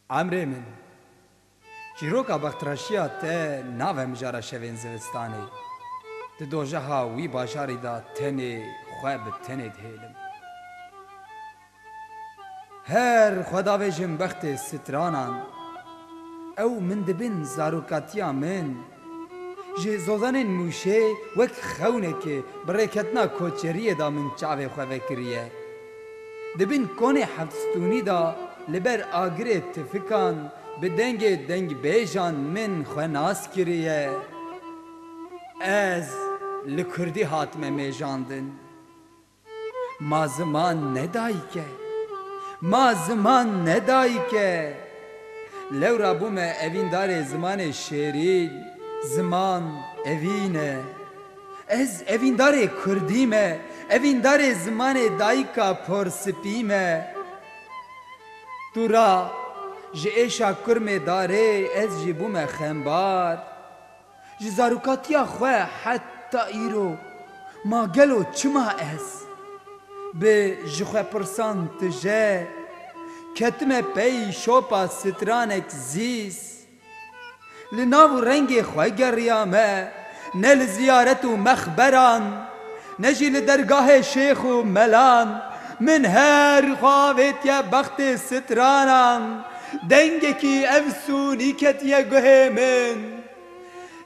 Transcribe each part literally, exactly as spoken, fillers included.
Emrê min, çîroka bextraşiya te nave mijara şevên zivistanê. Di dojeha wî bajarî de tenê xwe bi tenê dihêlim. Her xwe davêjim bextê stranan. Ew min dibin zarokatiya min. Ji zozenên Mûşê wek xewnekê bi rêketina koçeriyê de min çavê xwe vekiriye. Di bin konê Heftstûnî de li ber agirê tifikan bi dengê dengbêjan min xwe nas kiriye. Ez li kurdî hatime mêjandin. Ma ziman ne dayik e. Ma ziman ne dayik e. Lewra bûme evîndarê zimanê şêrîn, ziman evîn e. Ez evîndarê kurdî me, evîndarê zimanê dayika porspî me. Tu ra ji êşa kurmê darê ez jî bûme xembar. Ji zarokatiya xwe heta îro ma gelo çima ez? Bi ji xwe pirsan tije ketime pey şopa stranek zîs. Li nav û rengê xwe geriyame, ne li ziyaret û mexberan, ne jî li dergahê şêx û melan. Min her xwe avêtiye bextê stranan, dengekî efsûnî ketiye guhê min.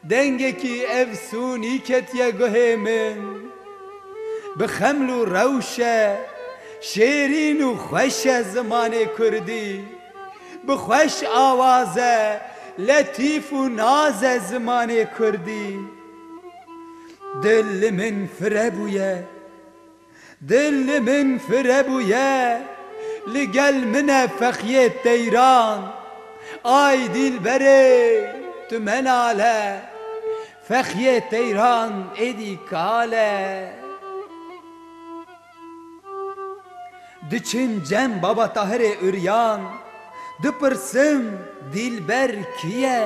Dengekî efsûnî ketiye guhê min. Bi xeml û rewş e, şêrîn û xweş e zimanê kurdî. Bi xweş awaz e, letîf û naz e zimanê kurdî. Dil li min fire bûye. Dil li min fire bûye, li gel min e fexiyê teyran. Ay dîlberê, tu menal e, fexiyê teyran êdî kal e. Diçim cem Baba Tahirê Uryan, dipirsim, dîlber kî ye?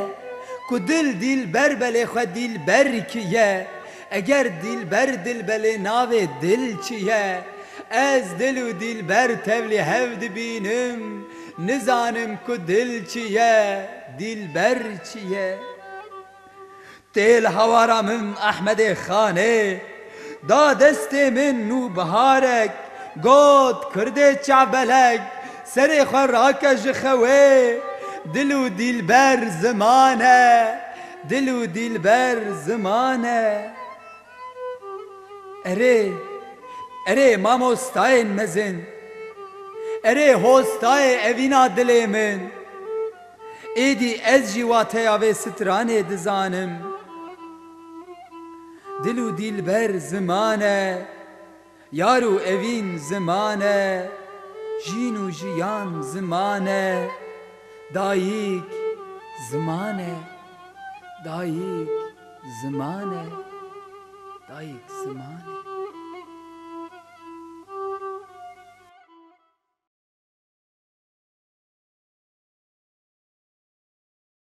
Ku dil dîlber be lê xwe dîlber kî ye? Eger dîlber dil be lê navê dil çi ye? Ez dil û dîlber tevlî hev dibînim, nizanim ku dil çi ye, dîlber çi ye? Tê li hawara min Ehmedê Xanê, da destê min nûbiharek, got, Kurdê çavbelek, serê xwe rake ji xewê, dil û dîlber ziman e, dil û dîlber ziman e. Erê, erê mamostayên mezin, erê hostayê evîna dilê min. Êdî ez jî wateya vê stranê dizanim. Dil û dîlber ziman e, yar û evîn ziman e, jîn û jiyan ziman e, dayik ziman e, dayik ziman e.